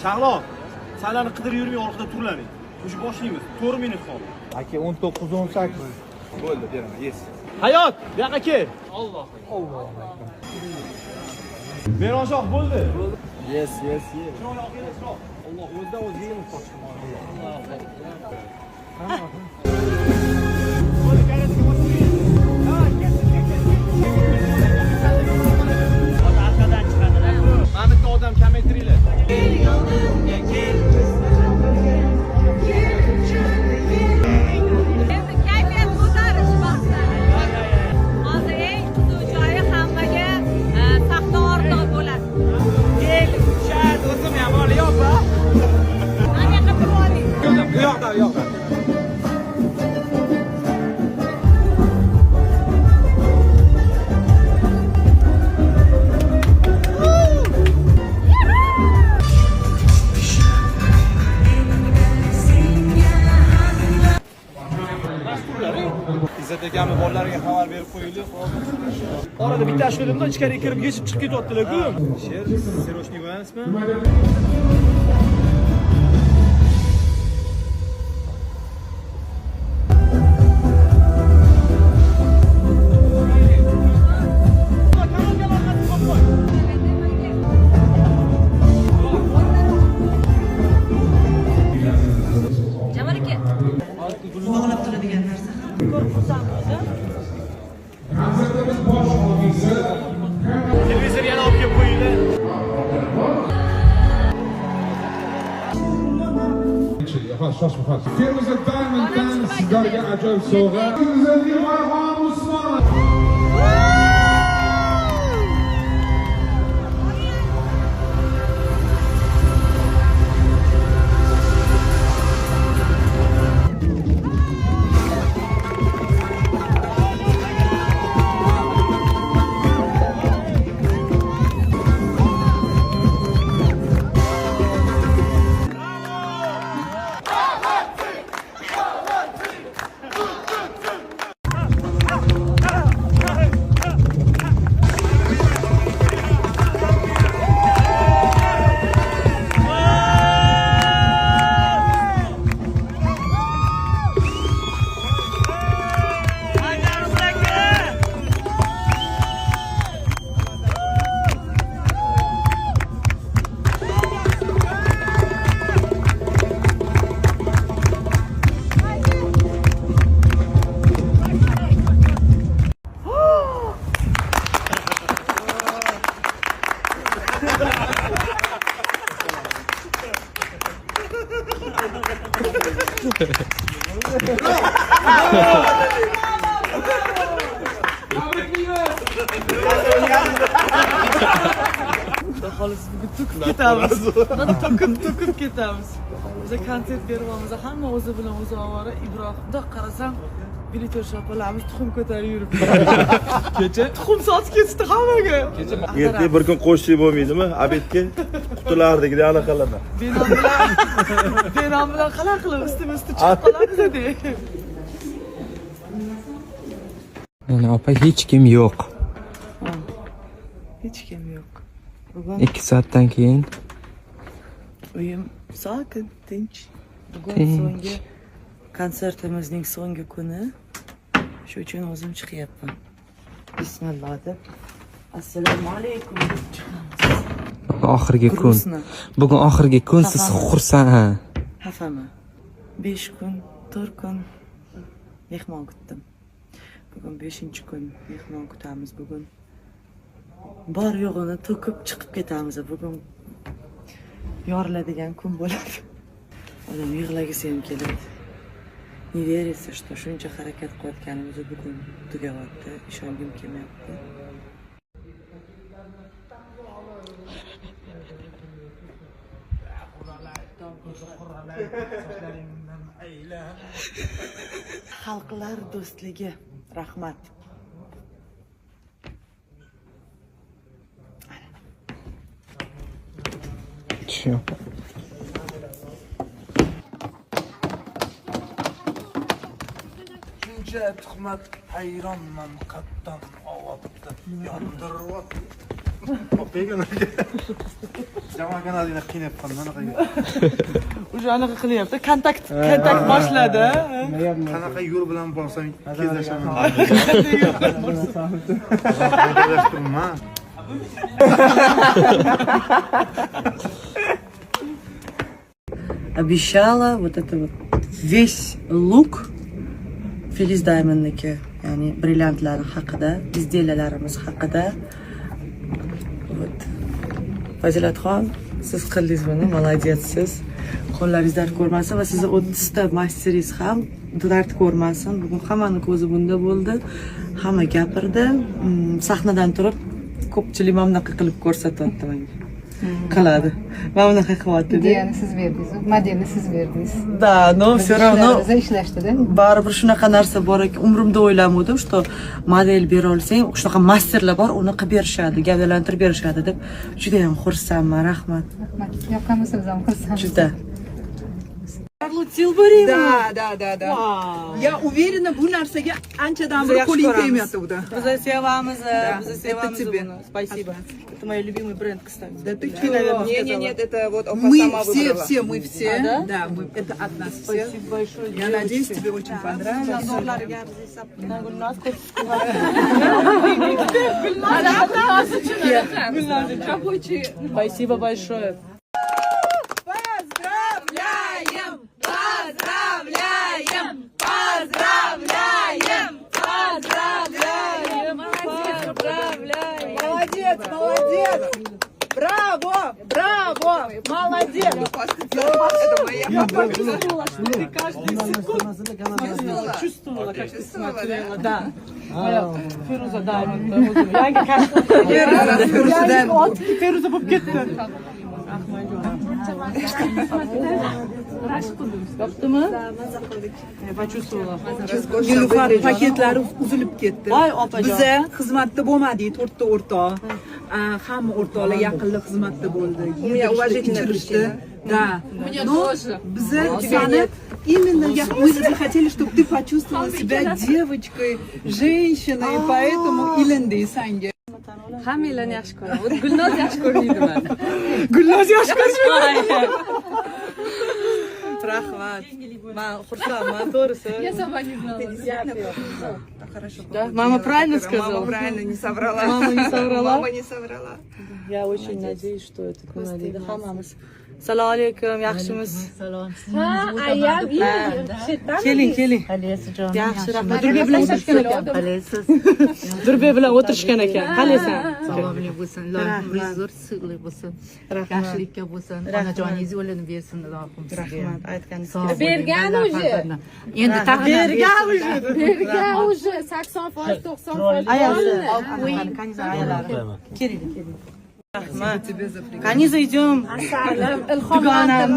Shahlo, sanlarni qidirib yurmay orqada turlaring. O'sha boshlaymiz. 4 minut qoldi. Aka 19-18. Bo'ldi, beraman. Yes. Hayot, bu yoqqa kel. Alloh. Alloh. Meronshoh bo'ldi. Yes, yes, yes. Chiroyli olgin, chiroq. Alloh o'zidan o'zi yig'ilib qochdi. Bo'ldi, karetaga boshlaymiz. Ha, ketdi, ketdi, ketdi. Arqadan chiqadilar. Mana bitta odam kamaytiringlar. Endi kayfiyat ko'tarish vaqti. Hozir eng qiziq joyi hammaga sahna ortig'i bo'ladi. Kel, chat, o'zim ham olay opa. Mana yoqqa turib oling. Bu yoqda, bu yoqda. Izzat akamni bolalariga xabar berib qo'yaylik. Orada bitta ashularimda ichkariga kirib yechib chiqib ketyaptilar-ku. Sher, serochniy emasmi? Jamol aka. Bog'lab turadigan narsa ham ko'rib xursand bo'ldim. Televizor yana olib kelib qo'yinglar. Shoshma, Feruza Diamond'dan sizlarga ajoyib sovg'a. Feruza Rayhon Usmonova. Xolos bugun to'kib ketamiz. Mana to'kib ketamiz. Biza konsert beryapmiz, hamma o'zi bilan o'zi ovora. Ibrohim bundoq qarasam, biletyor opalarimiz tuxum ko'tarib yuribdi. Kecha tuxum sotib ketdi hammaga. Ertaga bir kun qo'shsak bo'lmaydimi? Obedga qutulardik anaqalardan. Benom bilan qalay qilib ustima-usti chiqib qolamiz de. Mana opa hech kim yo'q. Hech kim yo'q. Bugun 2 soatdan keyin uyim sokin, tinch. Bugun Tinch. so'nggi konsertimizning so'nggi kuni. Shu uchun o'zim chiqyapman. Bismillah deb. Assalomu alaykum deb chiqamiz. bugun oxirgi kun. Грустно. Bugun oxirgi kun siz Xafaman. xursand. Ha. Xafaman. 5 kun, 4 kun mehmon kutdim. Bugun 5-kun mehmon kutamiz bugun. Bor yo'g'ini to'kib chiqib ketamiz. Bugun yoriladigan kun bo'ladi. Odam yig'lagisi ham keladi. Не верится, что shuncha harakat qilayotganimiz bugun tugayapti. Ishongim kelmayapti. Xalqlar do'stligi. Rahmat. Tushun opa. Shuncha tuhmat hayronman qattan ovoqda yondiryapti. Jamoa kanalini qiynayapman, anaqa. Уже anaqa qilyapti. Kontakt, kontakt boshladi. Qanaqa yo'l bilan borsam kezlashaman. Kezlashtirman. Обещала вот это вот весь лук Filiz Diamondniki, ya'ni brilliantlari haqida, изделия larimiz haqida. Вот. Fazilatxon, siz qildingiz buni, молодец siz. Qo'llaringiz dard ko'rmasin va sizni 30 ta masteringiz ham dard ko'rmasin. Bugun hammani ko'zi bunda bo'ldi. Hamma gapirdi. Sahnadan turib ko'pchilik mana bunaqa qilib ko'rsatyapti menga. Qiladi. Mana bunaqa qilyapti. Ideyani siz berdingiz, modelni siz berdingiz. Да, но все равно Bizlar ishlashdi-da. Baribir shunaqa narsa bor ekan. Umrimda o'ylamovdim, что model bera olsang, shunaqa masterlar bor, uni qilib berishadi, gavdalantirib berishadi deb juda ham xursandman. Rahmat. Rahmat. Yoqqan bo'lsa biz ham xursandmiz. Juda. Tilbury. Да, да, да, да. Я уверена, bu narsaga anchadan beri qo'ling tegmayotgandi. Biz sevamiz, biz sevamiz тебе. Buni. Спасибо. Это мой любимый бренд, кстати. Да ты Ты, наверное, Не, не, сказала. нет, это вот Опа Мы сама все, выбрала. все, мы все. А, да? Да, мы, это от нас всех. Спасибо большое. Я надеюсь, тебе очень понравилось. Gulnaz Спасибо большое. Поздравляем! Поздравляем! Поздравляем! Поздравляем! Поздравляем! Молодец, молодец! Браво, браво! Молодец! Это моя. Я почувствовала, что ты каждую секунду чувствовала, как ты смотрела, да. Моя Feruza Diamond. Yangi kashf. Feruza Diamond. Feruza bo'lib ketdi. Yoqdimi? Почувствовала. Nilufar paketlari uzilib ketdi. Voy opajon. Biza xizmatda bo'lmadik, to'rtta o'rtoq. Hamma o'rtoqlar yaqinlik xizmatda bo'ldi. У меня уважительная Ichirishdi. причина. Да. Но biza sani именно мы захотели, чтобы ты почувствовала себя девочкой, женщиной, поэтому ilindik sanga. Hammanglarni yaxshi ko'raman. Gulnoz yaxshi ko'rmaydi meni. Gulnoz yaxshi ko'rmaydi. Rahmat. Man xursandman, to'g'risi. Я сама не знала. Хорошо. Да? Мама правильно сказала? Мама правильно не соврала. Мама не соврала? Мама не соврала. Я очень надеюсь, что это nima deydi hammamiz. Assalomu alaykum, yaxshimiz? Ha, ayam, Keling, keling. Yaxshi, rahmat. Durbek bilan o'tirishgan ekan. Durbek bilan o'tirishgan ekan. Qalaysan? Sog'lig'ing bo'lsin, ilohim umringiz zo'r, sig'lik bo'lsin. Rahmat. Yaxshilikka bo'lsin, onajoningiz yo'lini bersin ilohim sizga. Rahmat, aytganingiz. Sog' bo'ling, Bergan Alloh уже. farzandini. Endi tag'in Bergan уже. Bergan уже 80%, 90% Ayasi. bo'ldi. Kaniza ayalari. Keling, keling. Rahmat. Kaniza, idem. Asalim, Dugonam,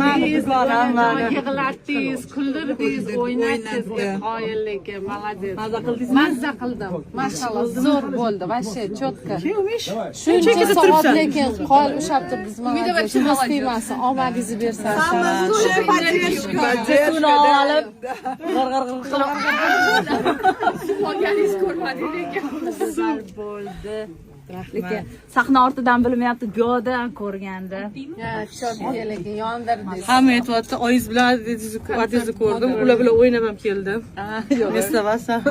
dugonam. Yig'latdingiz, kuldirdingiz, o'ynatdingiz qoyil lekin, молодец. Maza qildingizmi? Mazza qildim. Mashalloh, zo'r bo'ldi, вообще четко. Umish. Shuncha Shuncha soat turibsan. lekin qoyil ushlab turibsiz, молодец. Ko'z tegmasin, omadingizni bersin. Поддержка, Suvni olib, g'ir g'ir g'ir qilib. Olganingiz ko'rmadik lekin. Bo'ldi. Lekin sahna ortidan bilmayapti, bu yoqdan ko'rganda. Cho'tga lekin yondirdingiz. Hamma aytyapti, oyingiz bilan adingizni ko'rdim, ular bilan o'ynab ham keldim. Eslamasam.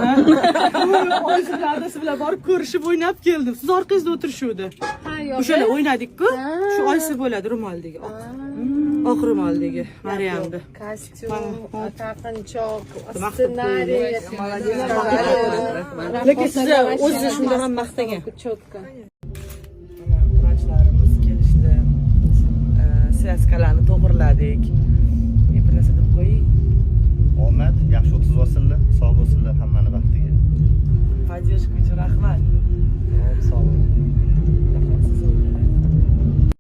Oyingiz bilan adasi bilan borib ko'rishib o'ynab keldim. Siz orqangizda o'tirishuvdi. O'shalar o'ynadik-ku. Shu oyisi bo'ladi ro'moldagi, oq. Oq ro'moldagi Maryamni. Kostyum, taqinchoq, ssenariy. Lekin sizlar o'zingizni shunda ham maqtagan. Четко. Mana vrachlarimiz kelishdi. Связка larni to'g'irladik. Bir narsa deb qo'ying. Omad, yaxshi o'tkazib olsinlar.